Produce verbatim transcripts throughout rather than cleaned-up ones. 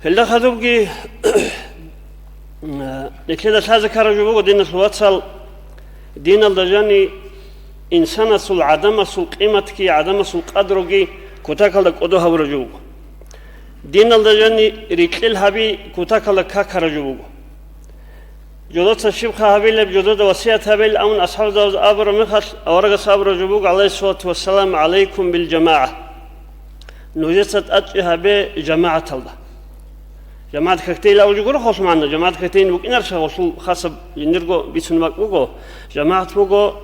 Гьелда хадубги, э, нилъеда лъазе ккараб жо буго, диналъул вацал, диналда жани инсанасул, гӀадамасул къиматги, гӀадамасул къадруги кутакалда кӀодо гьабураб жо буго. Диналда жани рикьил гьаби кутакалда какараб жо буго. Жолоца щибха гьабилеб, жодода васият гьабил, амун асхӀабзабаз абураб мехалъ, аварагас абураб жо буго, гӀалайгьиссалату вассалам: «ГӀалайкум бил жамагӀа». Нужеца тӀадчӀи гьабе жамагӀаталда. ЖамагӀат какдейилан абулеб гуро гъолъ магӀна, жамагӀат какдейин букӀинарищ гъолъул хасаб жиндирго бицун бакӀ буго, жамагӀат буго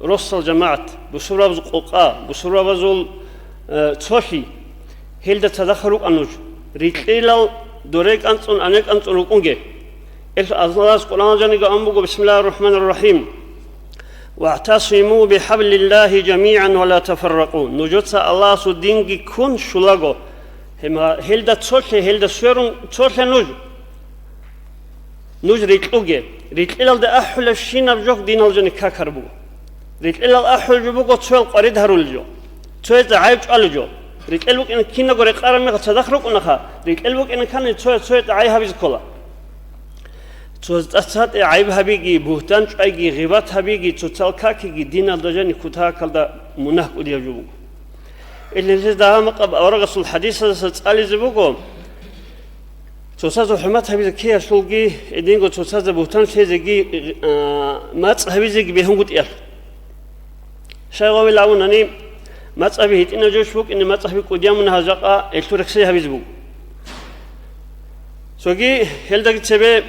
росал жамагӀат, бусурбабазул къокъа, бусурбабазул, э, цолъи. Гьелда цадахъ рукӀа нуж, рикьилал доре кӀанцӀун, ане кӀанцӀун рукӀунге. Ил Аллагьас Къуръаналда жаниго ан буго: «Бисмиллагьир рахӀманир рахӀим. ВагӀтасиму бихӀаблиллагьи жамигӀан ва ла тафарракъу». Нужеца Аллагьасул динги ккун щулаго, гьема-, гьелда цолъе, гьелда сверун цолъе нуж. Нуж рикьуге. Рикьилалде ахӀулебщинаб жо динал жани какар буго. Рикьилал ахӀулеб жо буго цоял къварид гьарулел жо, цоясда гӀайиб чӀвалел жо. Рикьел букӀин кинаго рекъараб мехалъ цадахъ рукӀунаха, рикьел букӀин ккани цоя цоясда гӀайиб гьабизе ккола. Цо цӀа-цӀатӀе гӀайиб гьабиги, бугьтан чӀвайги, гъибат гьабиги, цоцал какиги диналда жани кутакалда мунагь кӀудияб жо буго. Ил гьелъул дагьа-макъаб аварагасул хӀадисаздаса цӀализе буго, цоцазда хӀурмат гьабизе ккеялъулги, гьединго цоцазда бугьтан лъезеги, а, мацӀ гьабизеги бегьунгутӀиялъул. Щай гъовил абунани, мацӀ гьаби гьитӀинаб жо букӀине, мацӀ гьаби кӀудияб мунагь жакъа гьелъул рехсей гьабизе буго. Цоги гьелдаги цебе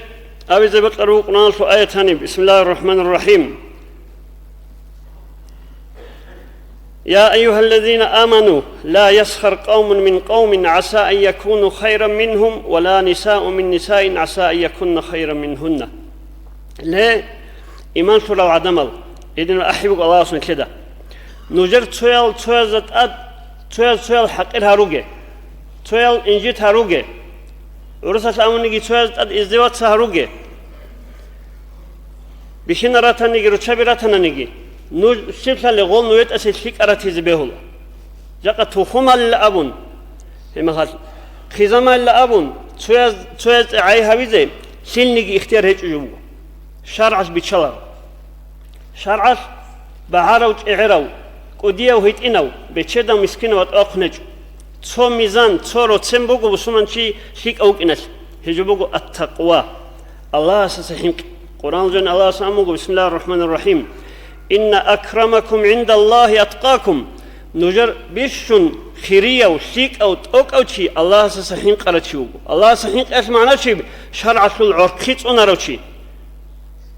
абизе бокьараб буго Къуръаналъул аят гьаниб: «Бисмиллагьир рахӀманир рахӀим. Я айюгьаллазина аману, ла ясхар къавмун мин къавмин, гӀаса ан якуну хайран мингьум, ва ла нисаун мин нисаин, гӀаса ан якунна хайран мингьунна». Ле, иман лъурал гӀадамал, гьединал ахӀи буго Аллагьас нилъеда. Нужер цоял цоязда тӀад, цояз цоял хӀакъир гьаруге, цоял инжит гьаруге, гӀурусалъ абуниги цоязда тӀад издеваться гьаруге, бихьинал ратаниги, руччаби ратананиги, нуж щиб лъалеб гъол нужетӀасе лъикӀал ратизе бегьула. Жакъа тухумалила абун, гьеб мехалъ хъизамалила абун, цояз, цоязда гӀай гьавизе лъилниги ихтияр гьечӀо жо буго. ШаргӀалъ биччаларо. ШаргӀалъ багӀарав, чӀегӀерав, кӀудияв, гьитӀинав, бечедав, мискинав ватӀа вахъун гьечӀо. Цо мизан, цо роцен буго бусурманчи лъикӀав вукӀиналъе. Гьеб жо буго ат-такъва, Аллагьасаса хӀинкъи. Къуръан жан Аллагьас абун буго: «Бисмиллагьир рахӀманир рахӀим. Инна акрамакум гӀиндаллагьи аткъакум». Нужер бищун хирияв, лъикӀав, тӀокӀав чи Аллагьасаса хӀинкъарав чи вуго. Аллагьасаса хӀинкъиялъ магӀна чи, шаргӀалъул гӀорхъи цӀунарав чи.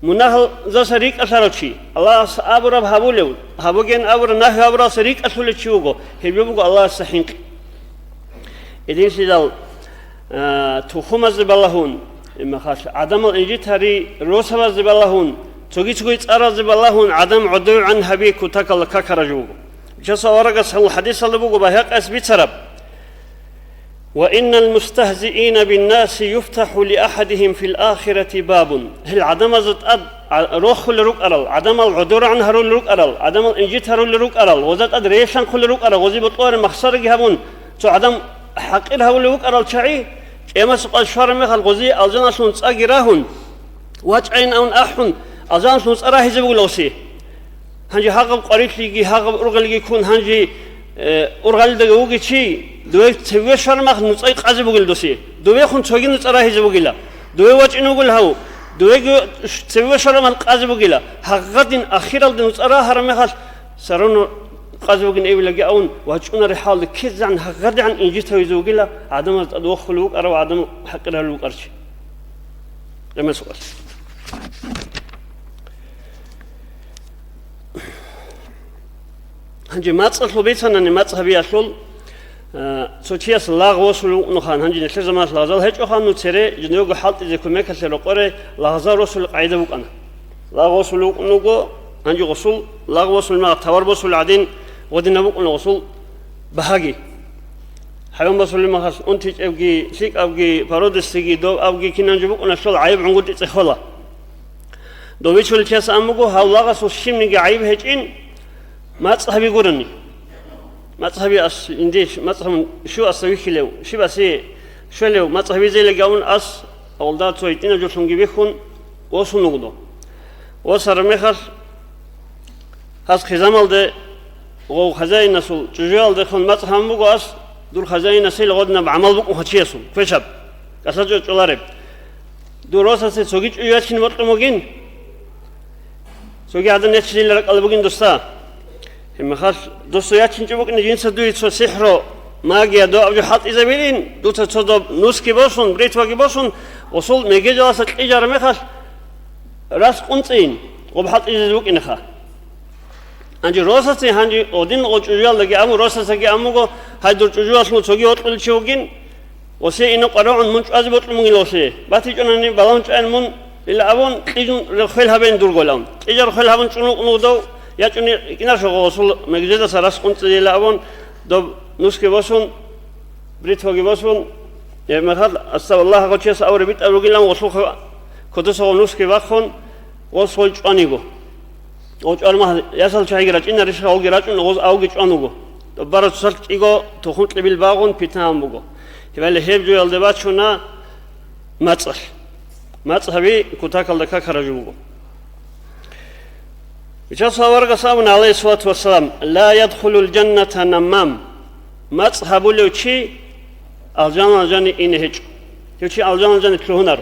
Мунагьалзаса рикӀкӀалъарав чи, Аллагьас абураб гьабулев, гьабугеян абураб нагьи гьабуралдаса рикӀкӀалъулев чи вуго, гьеб жо буго Аллагьасда хӀинкъи. Гьединлъидал, а, тухумазде балагьун, имахалъ, гӀадамал инжит гьари росабазде балагьун, цоги-цоги цӀаразде балагьун, гӀадам гӀодовегӀан гьаби кутакалда какараб жо буго. Бичасул аварагас гьал хӀадисалда буго Байгьакъияс бицараб: «Ва иннал мустагьзиина биннаси юфтахӀу ли ахӀадигьим фил ахирати бабун». Гьел гӀадамазда тӀад гӀа-, рохулел рукӀарал, гӀадамал гӀодорегӀан гьарулел рукӀарал, гӀадамал инжит гьарулел рукӀарал, гъозда тӀад релълъанхъулел рукӀарал, гъози бокьулареб махсараги гьабун, цо гӀадам хӀакъир гьавулев вукӀарал чагӀи, къиямасеб къоялъ щвараб мехалъ гъози алжаналъул нуцӀаги рагьун, вачӀайин абун ахӀун, алжаналъул нуцӀа рагьизе бугила гъоси. Гьанже гьагъаб къварилъиги, гьагъаб ургъелги ккун, гьанже, э, ургъалидаги вугев чи, дове цеве щвараб мехалъ нуцӀа къазе бугила досе. Довехун цоги нуцӀа рагьизе бугила. Дове вачӀине вугила гьав. Довеги цеве щвараб мехалъ къазе бугила. Гьагъадин ахиралде нуцӀа рагьараб мехалъ, саруно къазе бугин эбилаги абун, вачӀунареб хӀалалда ккезегӀан гьагъадегӀан инжит гьавизе вугила гӀадамаз тӀад вохулев вукӀарав, гӀадам хӀакъир гьарулев вукӀарав чи. Къиямасеб къоялъ. Гьанже мацӀалъул бицанани, мацӀ гьабиялъул, а, цо чияс лагъ восулев вукӀунаха, гьанже нилъер заманалъ лагъзал гьечӀоха, ну цере жиндирго хӀалтӀизе кумекалъе рокъоре лагъзал росулел къагӀида букӀана. Лагъ восулев вукӀун вуго, гьанже гъосул лагъ восулеб мехалъ тавар босулел гӀадин, гъодинаб букӀуна гъосул багьаги. ХӀайван босулеб мехалъ унтичӀебги, лъикӀабги, породистиги, доб абги кинаб жо букӀуна, щол гӀайиб гӀунгутӀи цӀехола. Дов бичулев чияс ан буго, гьав лагъасул щибниги гӀайиб гьечӀин, мацӀ гьаби гурони. МацӀ гьаби ас, инде, мацӀ гьабун щив аса вихьилев, щиб асе Щвелев, мацӀ гьабизейилан абун ас, гьалда цо гьитӀинаб жолъунги бихьун, восун вуго. Восараб мехалъ, гьас хъизамалде гъов хазяинасул чӀужуялдехун мацӀ гьабун буго ас, дур хазяинасил гъодинаб гӀамал букӀун гьав чиясул, квешаб, кӀалъачӀо чӀолареб. Дур росасе цоги чӀужу ячин бокьун бугин, цоги гӀадан ячинила ракӀалда бугин досда. Гьебмехалъ досда ячинчӀеб букӀине жинца дуе цо сихӀру, магия, дов абу жо хӀалтӀизабилин, дуца цо доб нусги босун, бритваги босун, гъосул мегежаласа кьижараб мехалъ рас къунцӀийин, гъоб хӀалтӀизазе букӀинеха. Гьанже росасе, гьанже гъодин гъо чӀужуялдаги абун, росасаги абун буго, гьай дур чӀужуялъул цоги вокьулев чи вугин, Осе инокъа рогӀун мун чӀвазе бокьун бугин осе. БатичӀонани балагьун чӀайин мун, ила абун, кьижун хвел гьабейин дургойилан. Кьижар хвел гьабун чӀун вукӀун вугев, ячӀунев йикӀинарищ гъосул мегежаласа рас къунцӀизейила абун, доб нусги босун, бритваги босун, гьебмехалъ, астагъфируллагь, гъо чияс авре битӀараб бугилан гъосул кодосагъул нусги бахъун, гъос гъой чӀваниго. Гъо чӀвармагь ясал чагӀиги рачӀинарищха, гъоги рачӀун, гъоз авги чӀван вуго. ТӀубараб цоцалъ кӀиго тухум-кьибил багъун питна гьабун буго. Гьебали гьеб жоялде бачуна мацӀалъ. МацӀ гьаби кутакалда какараб жо буго. Бичасул аварагас абуна, гӀалайгьиссалату вассалам: «Ла ядхулул жанната наммам». МацӀ гьабулев чи алжаналда жани ине гьечӀо. Гьев чи алжаналда жани лъугьунаро.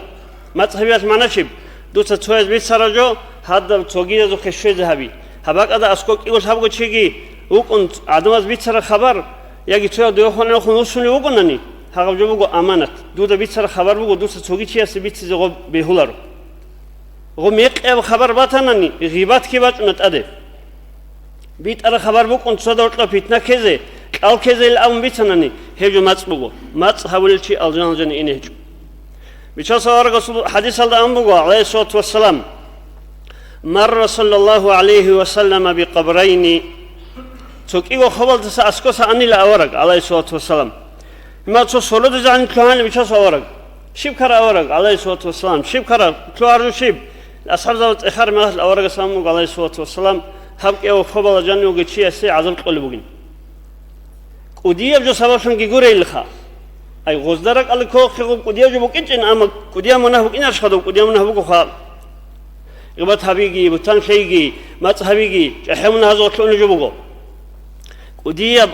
МацӀ гьабиялъ магӀна щиб? Дуца цояз бицараб жо, гьадаб цогидазухъе щвезе гьаби. Гьаб бакӀалда аскӀоб кӀиго-лъабго чиги вукӀун, гӀадамаз бицараб хабар, яги цояв довехун вуссунев вугонани, гьагъаб жо буго аманат. Дуда бицараб хабар буго, дуца цоги чиясе бицизе гъоб бегьуларо. Гъо мекъияб хабар батанани, гъибатги бачӀуна тӀаде. БитӀараб хабар букӀун цо доркьа питна ккезе, кьал ккезейилан абун бицанани, гьеб жо мацӀ буго. МацӀ гьабулев чи алжаналда жани ине гьечӀо. Бичасул аварагасул хӀадисалда абун буго, гӀалайгьиссалату вассалам: «Марра саллаллагьу гӀалайгьи ва саллама бикъабрайни». Цо кӀиго хабалдаса аскӀоса анила авараг, гӀалайгьиссалату вассалам. Гьебмехалъ цо сородозе гӀаниб лъугьана Бичасул авараг. Щиб ккараб авараг, гӀалайгьиссалату вассалам? Щиб ккараб? Лъугьараб жо щиб? АсхӀабзабаз тӀехараб мехалъ аварагас абун буго, гӀалайгьиссалату вассалам, гьаб кӀиго хабалда жан вугев чиясе гӀазаб кьолеб бугин. КӀудияб жо сабаблъунги гурейилха. Ай, гъозда ракӀалде кколеб кӀудияб жо букӀинчӀин, амма кӀудияб мунагь букӀинарищха доб? КӀудияб мунагь буго хъа. Гъибат гьабиги, бугьтан лъейги, мацӀ гьабиги, чӀахӀиял мунагьазухъ лъугьунеб жо буго. КӀудияб,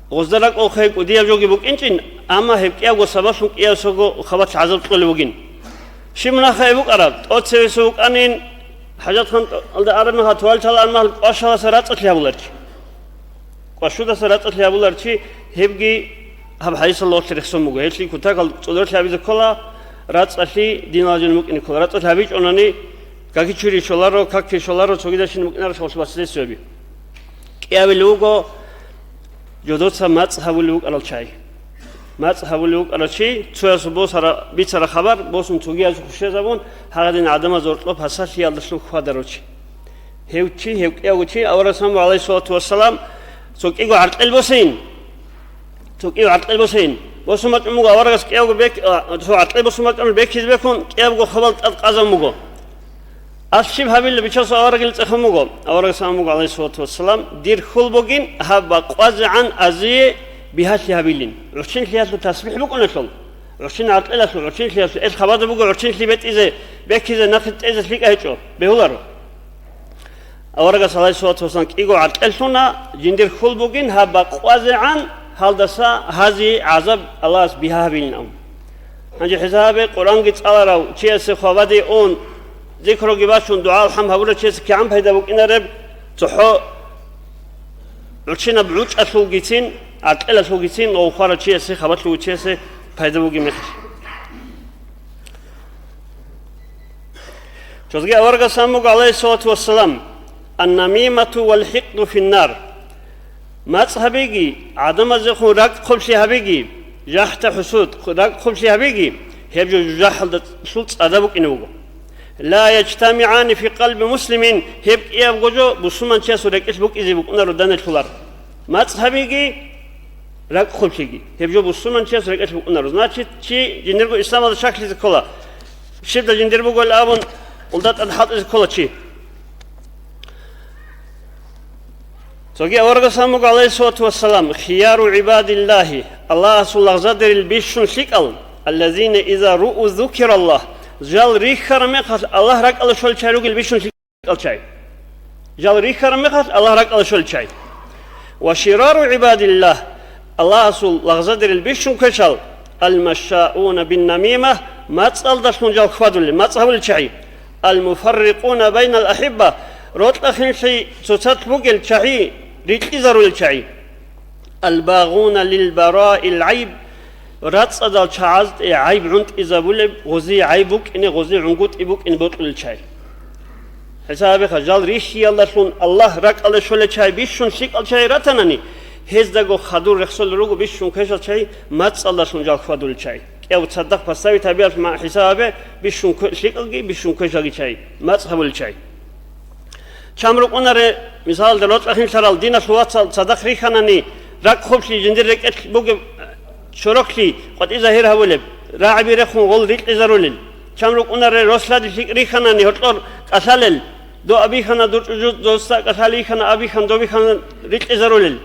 гъозда ракӀалде кколеб кӀудияб жоги букӀинчӀин, амма гьеб кӀиябго сабаблъун кӀиясего хабалъ гӀазаб кьолеб бугин. Щиб мунагь гьеб букӀараб? ТӀоцевесев вукӀанин, хӀажатханалда араб мехалъ, туалеталда араб мехалъ кӀвашаласа рацӀцӀалъи гьабуларищ. КӀвашудаса рацӀцӀалъи гьабуларищ, гьебги гьаб хӀадисалда гъорлъе рехсон буго. Гьелъие кутакалда цӀодорлъи гьабизе ккола, рацӀцӀалъи диналда жан букӀине ккола. РацӀцӀалъи гьабичӀонани, каки чури щоларо, каки щоларо, цогидашин букӀинаро гъолъ василесиеби. КӀиабилев вуго жодоца мацӀ гьабулев вукӀарал чагӀи. МацӀ гьабулев вукӀарав чи, цоясул босара-, бицараб хабар босун цогиязухъе щвезабун, гьагъадин гӀадамаз гьоркьоб пасалъиялдалъун хьвадарав чи. Гьев чи, гьев кӀиявго чи, аварагас абун буго, гӀалайгьиссалату вассалам, цо кӀиго гӀаркьел босейин. Цо кӀиго гӀаркьел босейин. Босун бачӀун буго аварагас кӀиявго бек-, а, цо гӀаркьел босун бачӀун бекизе бекун, кӀиябго хабал тӀад къазабун буго. Ас щиб гьабила, Бичасул аварагил цӀехун буго. Аварагас абун буго, гӀалайгьиссалату вассалам, дир хьул бугин гьаб бакъвазегӀан азие бигьалъи гьабилин. ГӀурччинлъиялъул тасбихӀ букӀуналъул, гӀурччин гӀаркьелалъул, гӀурччинлъиялъул, ил хабада буго гӀурччинлъи бетӀизе, бекизе, нахъе тӀезе лъикӀа гьечӀо, бегьуларо. Аварагас, гӀалайгьиссалату вассалам, кӀиго гӀаркьел лъуна, жиндир хьул бугин гьаб бакъвазегӀан гьалдаса гьазие гӀазаб Аллагьас бигьа гьабилин абун. Гьанже хӀисабе, Къуръанги цӀаларав чиясе хвабаде ун, зикруги бачун, дугӀа-алхӀам гьабурав чиясе кигӀан пайда букӀинареб, цохӀо гӀурччинаб гӀучӀалъулгицин, гӀаркьелалъулгицин ва хварав чиясе, хабалъ бугев чиясе пайда бугеб мехалъ. Цоги аварагас абун буго, гӀалайгьиссалату вассалам: «Ан-намимату вал-хӀикъду фин-нар». МацӀ гьабиги, гӀадамазехун ракӀ хъублъи гьабиги, жахӀда-хӀусуд, ракӀ хъублъи гьабиги, гьеб жо жужахӀалдалъул цӀада букӀине буго. «Ла яжтамигӀани фи къалби муслимин», гьеб кӀиябго жо бусурманчиясул рекӀелъ букӀизе букӀунаро данделъулар. МацӀ гьабиги, ракӀ хъублъиги, гьеб жо бусурманчиясул рекӀелъ букӀунаро. Значит, чи жиндирго исламалда щаклъизе ккола. Щибда жиндир бугел абун, гъолда тӀад хӀалтӀизе ккола чи. Цоги аварагас абун буго, гӀалайгьиссалату вассалам, хияру гӀибадиллагьи, Аллагьасул лагъзадерил бищун лъикӀал, аллазина иза руу зукираллагь, жал рихьараб мехалъ Аллагь ракӀалде щолел чагӀи ругел бищун лъикӀал чагӀи. Жал рихьараб мехалъ Аллагь ракӀалде щолел чагӀи. Ва ширару гӀибадиллагь, Аллагьасул лагъзадерил бищун квешал, алмашшауна биннамима, мацӀалдалъун жал хьвадулел, мацӀ гьабулел чагӀи. Ал-муфаррикъуна байнал ахӀибба, рокьа-хинлъи цоцалъ бугел чагӀи, рикьизарулел чагӀи. Ал-багъуна лил бараил гӀайб, рацӀцӀадал чагӀазде гӀайб гӀунтӀизабулеб, гъозие гӀайб букӀине, гъозие гӀунгутӀи букӀине бокьулел чагӀи. ХӀисаб гьабеха, жал рихьиялдалъун Аллагь ракӀалде щолел чагӀи бищун лъикӀал чагӀи ратанани, гьездаго хадур рехсолел руго бищун квешал чагӀи мацӀалдалъун жал хьвадулел чагӀи. КӀиябго цадахъ поставить гьабиялъ ма-, хӀисаб гьабе, бищун кве-, лъикӀалги, бищун квешалги чагӀи, мацӀ гьабулел чагӀи. Чам рукӀунаре, мисалалда, рокьа-хинлъарал диналъул вацал цадахъ рихьанани, ракӀ хъублъи жиндир рекӀелъ бугеб чороклъи къватӀи загьир гьабулеб, рагӀаби рехун гъол рикьизарулел. Чам рукӀунаре, рос-лади лъикӀ рихьанани, гьоркьор кӀалъалел, дов абихьана, дур чӀужу досда кӀалъал йихьана, абихьан, добихьана рикьизарулел.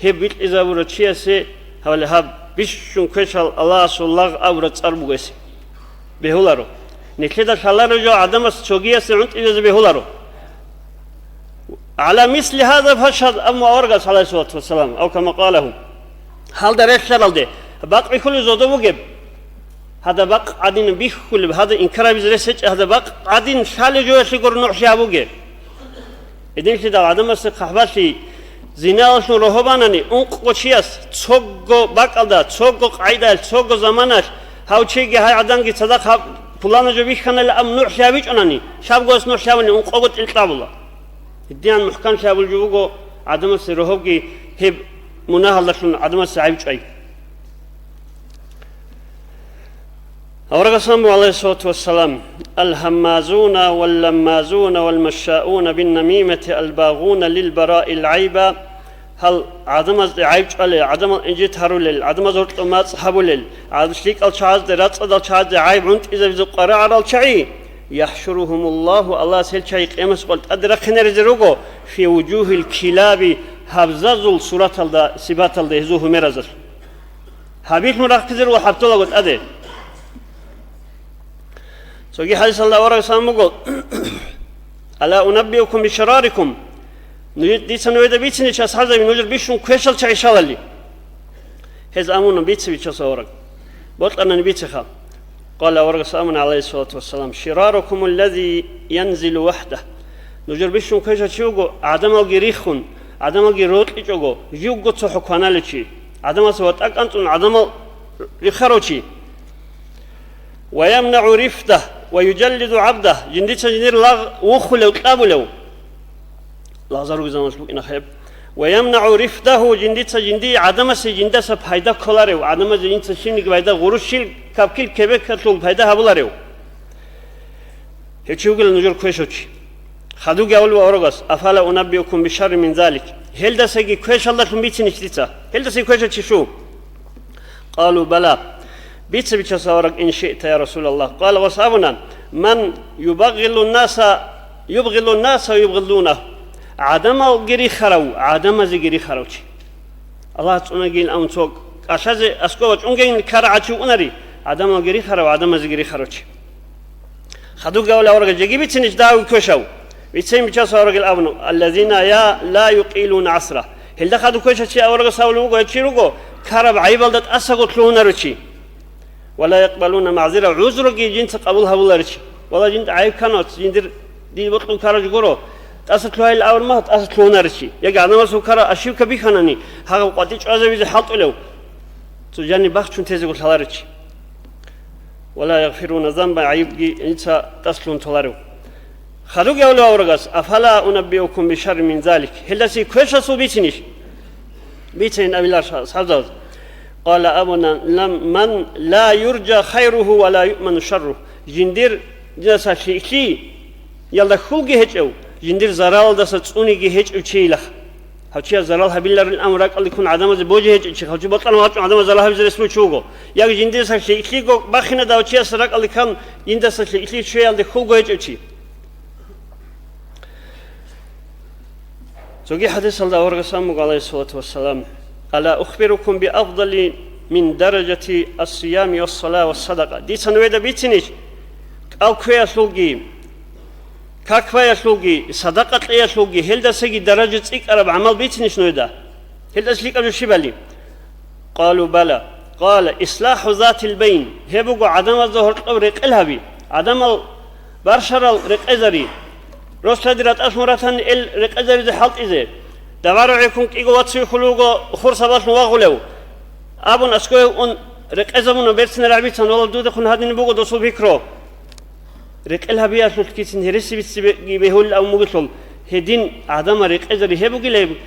Гьеб бикьизабурав чиясе гьавали гьаб бищун квешал Аллагьасул лагъ абураб цӀар бугеси бегьуларо. Нилъеда лъаларо жо гӀадамас цогиясе гӀунтӀизазе бегьуларо. Гьала мисли гьаза фашгьад, амма аварагас, гӀалайгьиссалату вассалам, ав кама къалагьу, гьалда релълъаралде, бакъ бихьулеб зодо бугеб? Гьада бакъ гӀадин бихьулеб, гьада инкар гьабизе рес гьечӀеб, гьада бакъ гӀадин лъалеб жоялъе гуро нугӀлъи гьабуге. Гьединлъидал гӀадамасе хъахӀбалъи, зиналалъун рогьо банани, ункъго чияс цого бакӀалда, цого къагӀидаялъ, цого заманалъ гьав чиги гьай гӀаданги цадахъ гьаб пулана жо бихьанайилан абун нугӀлъи гьабичӀонани, лъабгояс нугӀлъи гьабуни ункъого тӀил кьабула. Гьединан мухӀканлъи гьабулеб жо буго гӀадамасе рогьобги гьеб мунагьалдалъун гӀадамасе гӀайб чӀвай. Аварагас абун буго, гӀалайгьиссалату вассалам, «Ал-гьаммазуна вал-ламмазуна вал-машшауна бин-намимати ал-багъуна лил-бараил гӀайба». Гьал гӀадамазде гӀайб чӀвалел, гӀадамал инжит гьарулел, гӀадамаз гьоркьоб мацӀ гьабулел, гӀад-, лъикӀал чагӀазде, рацӀцӀадал чагӀазде гӀайб гӀунтӀизабизе къваригӀарал чагӀи, яхӀшуругьумуллагьу, Аллагьас гьел чагӀи къиямасеб къоялъ тӀаде рахъинаризеги руго, фи вужугьил килаби, гьабзазул сураталда, сипаталда гьезул гьумеразалъ. Гьабилъун рахъизе руго хӀапталаго тӀаде. Цоги хӀадисалда аварагас абун буго, «Ала унаббиукум бишарарикум?» Нуж-, дица нужеда бицине чи, асхӀабзаби, нужер бищун квешал чагӀи щалали. Гьез абуна, бице, Бичасул авараг. Бокьанани бицеха. Къала аварагас абуна, гӀалайгьиссалату вассалам, «Ширарукумуллази янзилу вахӀдагь». Нужер бищун квешав чи вуго, гӀадамалги риххун, гӀадамалги рокьичӀого, живго цохӀо кваналев чи. ГӀадамасе ватӀа кӀанцӀун гӀадамал риххарав чи. «Ва ямнагӀу рифдагь ва южаллизу гӀабдагь», жиндица жиндир лагъ вухулев, кьабулев. Лагъзал ругел заманалъ букӀина гьеб. «Ва ямнагӀу рифдагьу», жиндица жиндие гӀадамасе жиндаса пайда кколарев, гӀадамазе жинца щибниги пайда, гъурущил, капкил кебекалъул пайда гьабуларев. Гьев чи вугилан нужер квешав чи. Хадуги абулеб аварагас, «Афала унаббиукум бишаррин мин залик?» Гьелдасаги квешалдалъун бицинищ дица? Гьелдасаги квешав чи щу? Къалу, бала. Бице, Бичасул авараг, ин шиъта, я Расулаллагь. Къала, аварагас абуна, ман юбагъилу ннаса, юбгъилу ннаса ва юбгъидунагь. ГӀадамалги рихарав, гӀадамазеги рихарав чи. Аллагьас цӀунагийин абун цо кӀалъазе аскӀов вачӀунгейин ккарав чи вукӀунари, гӀадамалги рихарав, гӀадамазеги рихарав чи. Хадуги абулеб аварагас, жеги бицинищ дагьабги квешав? Бицейин, Бичасул аварагил абуна, аллазина я ла юкъилуна гӀасра. Гьелда хадуб квешав чи, аварагас абулеб буго, гьев чи руго, ккараб гӀайибалда тӀасаго лъугьунарев чи. Ва ла якъбалуна магӀзира, гӀузруги жинца къабул гьабуларев чи. Вала, жинда гӀайиб ккана, жиндир дие бокьун ккараб жо гуро, тӀаса лъугьайилан абун магь, тӀаса лъугьунарев чи. Яги гӀадамасул ккараб ошибка бихьанани, гьагъаб къватӀи чӀвазабизе хӀалтӀулев, цо жаниб бахчун тезего лъаларев чи. Ва ла ягъфируна занба, гӀайибги жинца тӀаса лъугьун толарев. Хадуги абулеб аварагас, афала унаббиукум бишаррин мин залик? Гьелдасаги квешасул бицинищ? Бицейин абиларищ асхӀабзабаз? Къала, абуна, лам-, ман ла юржа хайругьу ва ла юъману шарругьу. Жиндир, жиндаса лъикӀлъиялда хьулги гьечӀев, жиндир заралалдаса цӀуниги гьечӀев чийилаха. Гьав чияс зарал гьабиларилан абун ракӀалде ккун гӀадамазе божи гьечӀев чи, гьав чи бокьарав вачӀун гӀадамазе зарал гьабизе рес бугев чи вуго. Яги жиндаса лъикӀлъиго бахинада гьав чияс ракӀалде ккун, жиндаса лъикӀлъи щвеялде хьулго гьечӀев чи. Цоги хӀадисалда аварагас абун буго, гӀалайгьиссалату вассалам: «Ала ухбирукум би афдали мин даражати ас-сиями вассала вассадакъа?» Дица нужеда бицинищ, кӀал кквеялъулги, как баялъулги, садакъа кьеялъулги, гьелдасаги даража цӀикӀкӀараб гӀамал бицинищ нужеда? Гьелдаса лъикӀаб жо щибали? Къалу: «Бала». Къала: «Ислаху затил байна». Гьеб буго гӀадамазда гьоркьоб рекъел гьаби, гӀадамал баршарал рекъезари. Рос-лъади ратӀалъун ратани ил рекъезаризе хӀалтӀизе. Дагъа рогӀи ккун кӀиго ваци вихьулев вуго, хурсабалъун вагъулев. Абун аскӀове ун рекъезабуна, берцинараб бицан, валла, дудехун гьадин буго досул пикру. Рекъел гьабиялъулъгицин гьереси бицци бе-, бегьулел абун бугелъул, гьедин гӀадамал рекъезари гьеб бугила гьеб.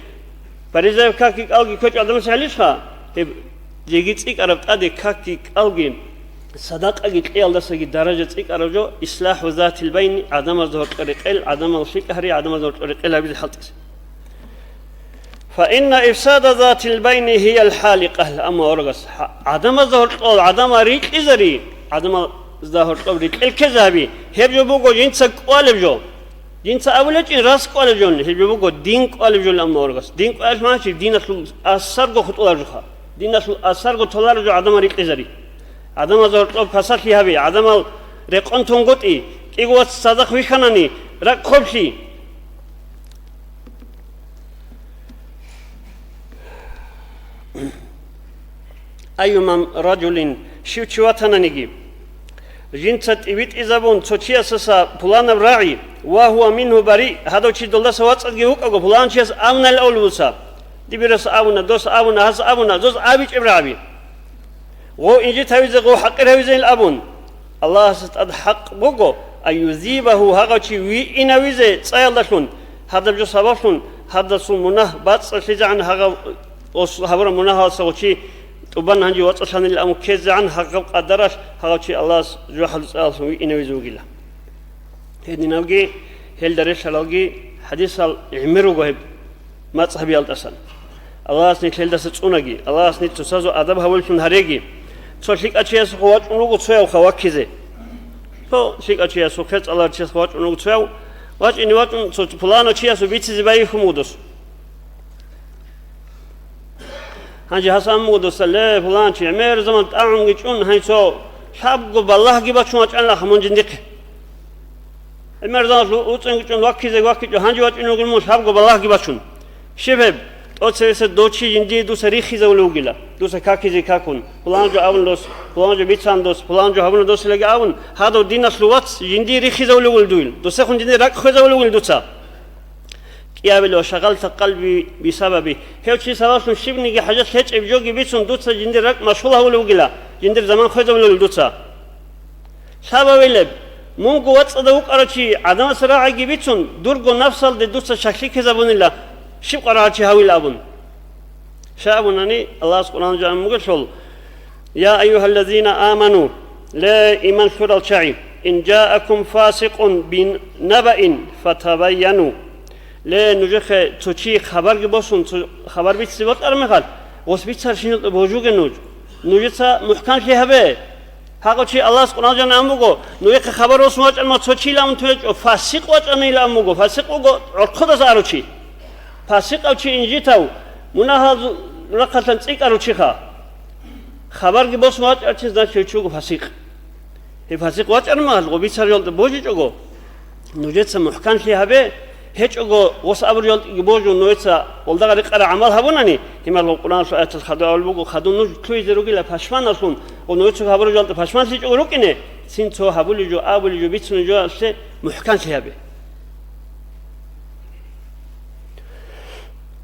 Паризаяб какги кӀалги кквечӀо гӀадамасе гьалищха? Гьеб жеги цӀикӀкӀараб тӀаде какги кӀалги, садакъаги кьеялдасаги даража цӀикӀкӀараб жо, ислаху затил байна, гӀадамазда гьоркьор рекъел, гӀадамал лъикӀ гьари, гӀадамазда гьоркьор рекъел гьабизе хӀалтӀизе. «Фа инна ифсада затил байна гьиял халикъа», амма аварагас, гӀадамазда гьоркьоб гӀадамал рикьизари, гӀадамазда гьоркьоб рикьел ккезе гьаби, гьеб жо буго жинца кӀвалеб жо. Жинца абулечӀин рас кӀвалеб жо, гьеб жо буго дин кӀвалеб жо, амма аварагас. Дин кӀвалеб магӀна чи? Диналъул асарго хутӀулареб жоха. Диналъул асарго толареб жо гӀадамал рикьизари. ГӀадамазда гьоркьоб пасалъи гьаби, гӀадамал рекъон тунгутӀи, кӀиго вац цадахъ вихьанани, ракӀ хъублъи. Айюма ражулин, щив чи ватананиги, жинца тӀибитӀизабун цо чиясаса пуланаб рагӀи, ва гьува мингьу бариъ, гьадав чи долдаса вацӀцӀадги вукӀаго, пуланав чияс абунайилан абулеб буса, дибирас абуна, дос абуна, гьас абуна, зоз абичӀеб рагӀаби. Гъов инжит гьавизе, гъов хӀакъир гьавизейин абун, Аллагьасда тӀад хӀакъ буго, ан юзибагьу, гьагъав чи виинавизе цӀаялдалъун, гьадаб жо сабаблъун, гьадасул мунагь бацӀцӀалъизегӀан гьагъав, ос гьабураб мунагьалдаса гъов чи тӀубан гьанже вацӀцӀалъанилан абун ккезегӀан гьагъаб къадаралъ гьагъав чи Аллагьас жо хӀалцӀаялъун виинавизе вугила. Гьединабги, гьелда релълъаралги хӀадисал гӀемер руго гьеб мацӀгьабиялдасан. Аллагьас нилъ гьелдаса цӀунаги, Аллагьас нилъ цоцазул адаб гьабуллъун гьареги. Цо лъикӀав чиясухъе вачӀун руго цоявха ваккизе. Цо лъикӀав чиясухъе, цӀаларав чиясухъе вачӀун руго цояв. ВачӀине вачӀун цо пуланав чиясул бицизе байихьун вуго дос. Гьанже гьас абун буго досда: «Ле, пуланчи, гӀемер заман тӀагӀунги чӀун, гьанже цо лъабго балагьги бачун вачӀанилаха мун жиндихъе. ГӀемер заман лъу-, уцӀцӀунги чӀун ваккизе ваккичӀо, гьанже вачӀунев вугин мун лъабго балагьги бачун. Щиб гьеб? ТӀоцевесев дов чи жиндие дуца рихизавулев вугила, дуца какизе какун, пулан жо абун дос, пулан жо бицан дос, пулан жо гьабуна досилаги абун, гьадав диналъул вац жиндие рихизавулев вугил дуил, досехун жиндир ракӀ хвезавулев вугил дуца». КӀиабилев шагъалта къалби бисабаби. Гьев чи сабаблъун щибниги хӀажат гьечӀеб жоги бицун дуца жиндир ракӀ машгъул гьавулев вугила, жиндир заман хвезавулев дуца. Лъабавилеб, мунго вацӀцӀадав вукӀарав чи гӀадамасе рагӀиги бицун, дурго напсалде дуца щаклъи ккезабунила, щиб къваригӀарав чи гьавил абун. Щай абунани, Аллагьас Къуръан жан мугелъул, «Я айюгьаллазина аману», ле, иман лъурал чагӀи, «ин жаакум фасикъун бинабаин фатабайяну». Ле, нужехъе цо чи хабарги босун, цо хабар бицизе бокьараб мехалъ, гъос бицарщинал божуге нуж. Нужеца мухӀканлъи гьабе. Гьагъав чи Аллагьас Къуръан жан ан буго, нужехъе хабар босун вачӀанма цо чилан ту гьечӀо, фасикъ вачӀанилан буго, фасикъ вуго гӀорхъудаса арав чи. Фасикъав чи инжитав, мунагьал рахъалъан цӀикӀкӀарав чиха. Хабарги босун вачӀарав чи, значит, гьев чи вуго фасикъ. Гьев фасикъ вачӀармал, гъо бицаралда божичӀого, нужеца мухӀканлъи гьабе, гьечӀого гъос абуралдеги божун нужеца гъолдагъа рекъараб гӀамал гьабунани, гьимал Къуръаналъул аяталъ хадув абулеб буго, хадув нуж лъугьизе ругила пашманалъун, гъо нужеца гьабуралда пашманлъичӀого рукӀине, цин цо гьабулеб жо, абулеб жо, бицунеб жоялъе мухӀканлъи гьабе.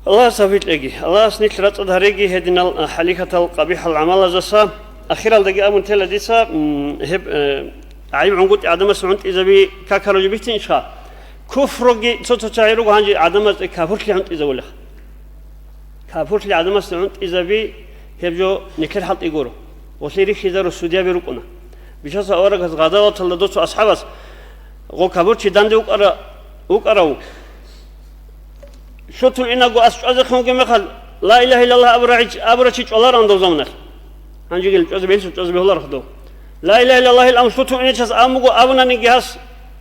Аллагьас тавфикъ кьеги. Аллагьас нилъ рацӀцӀад гьареги гьединал, а, хӀалихьатал къабихӀал гӀамалаздаса. Ахиралдаги абун тела дица, м, гьеб, э, гӀайиб гӀунгутӀи гӀадамасе гӀунтӀизаби какараб жо бицин ишха? Куфруги цо-цо чагӀи руго гьанже гӀадамазде капурлъи гӀунтӀизавулеха. Капурлъи гӀадамасде гӀунтӀизаби гьеб жо нилъер хӀалтӀи гуро. Гъолъие рихьизару судьяби рукӀуна. Бищаса аварагас гъазаваталда досул асхӀабас гъо капурчи данде вукӀара-, вукӀарав лъутун инаго ас чӀвазехъин вугеб мехалъ, ла илагьа иллаллагь абурагӀи-, абурав чи чӀвалароан дов заманалъ. Гьанжегил чӀвазе бегьлъу чӀвазе бегьуларха дов. Ла илагьа иллаллагьил ам лъутун иначияс абун буго, абунаниги гьас,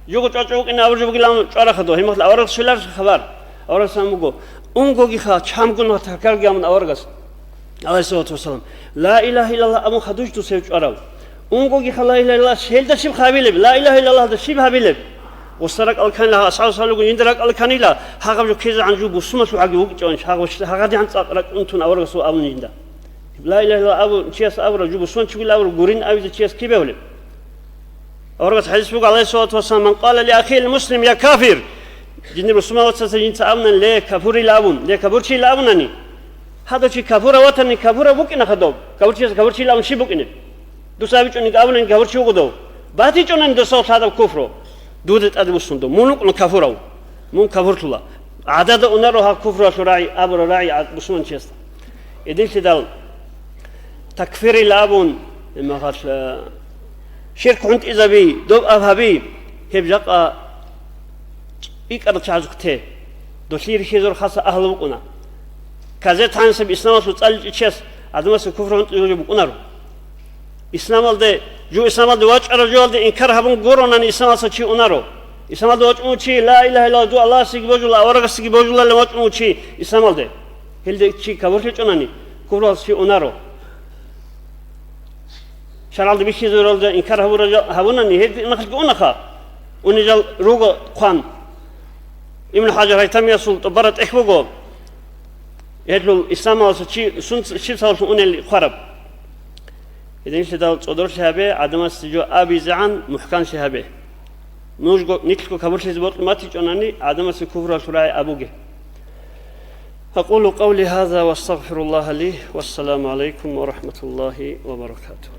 жого чӀвачӀо вукӀине абуржи бугилан чӀварахъа дов. Гьимахъла аварагас щвеларха хабар. Аварагас абун буго, Унгогиха чамгун ва таркарги амун аварагас, гӀалайгьиссалату вассалам, ла илагьа иллаллагь абун хадуш дус гьев чӀварав? Унгогиха ла илагьа иллаллагь, гьелда щиб гьабилеб? Ла илагьа иллаллагьда щиб гьабилеб? Гъуса ракӀал кканила, асхӀаб саллугун жинда ракӀал кканила, гьагъаб жо ккезегӀан жо бусумалъул гӀаги вукӀичӀаван, гьагъаб щ-, гьагъадигӀан цӀакъ ракӀунтун аварагасул абун жинда. Ла илагьа иллаллагь абу-, чияс абураб жо бусуманчигул абураб гурин абизе чияс киб бегьулеб? Аварагас хӀадис буго, гӀалайгьиссалату вассалам, «Ман къала ли ахил муслим: я кафир!» Жиндир бусумал вацаца жинца абунани, «Ле, кафурила», абун, «Ле, кафурчила», абунани, гьадав чи кафурав ватани, кафурав букӀина хадуб. Кафурчияс кафурчила абун щиб букӀинеб? Дуца абичӀониги абунани, кафурчи вуго дов. БатичӀонани досал лъадаб куфру. Дуда тӀаде буссун дов. Мун вукӀуна кафурав. Мун кафурлъула. ГӀадада унаро гьаб куфруялъул рагӀи, абураб рагӀи гӀад-, бусуманчиясда. Гьединлъидал такфирил абун, имагьалъ, э, ширк гӀунтӀизаби, доб аб гьаби, гьеб жакъа икӀарал чагӀазухъ те. Долъие рихьизар хаса агьлу букӀуна. Казе танисаб исламалъул цӀаличӀичияс гӀадамасе куфр гӀунтӀизулеб букӀунаро. Исламалде, жо исламалде вачӀарав жоялде инкар гьабун гуронани исламалса чи унаро. Исламалде вачӀун чи, ла илагьа иллаллагь, дов Аллагьасеги божула, аварагасеги божулалин вачӀун чи исламалде. Гьелде чи кафурлъичӀонани, куфралъ чи унаро. ШаргӀалда бихьизаралда инкар гьабура-, гьабунани, гьел махалъги унаха. Унел жал руго хъван. Ибн ХӀажар Гьайтамиясул тӀубара тӀехь буго. Гьелъул исламаласа чи сун-, щиб сабаблъун унел хъвараб. Гьединлъидал цӀодорлъи гьабе, гӀадамасе жо абизегӀан мухӀканлъи гьабе. Нужго нилъго кабурлъизе бокьун батичӀонани, гӀадамасе куфралъул рагӀи абуге. أقول قولي هذا وأستغفر الله لي، والسلام عليكم ورحمة الله وبركاته.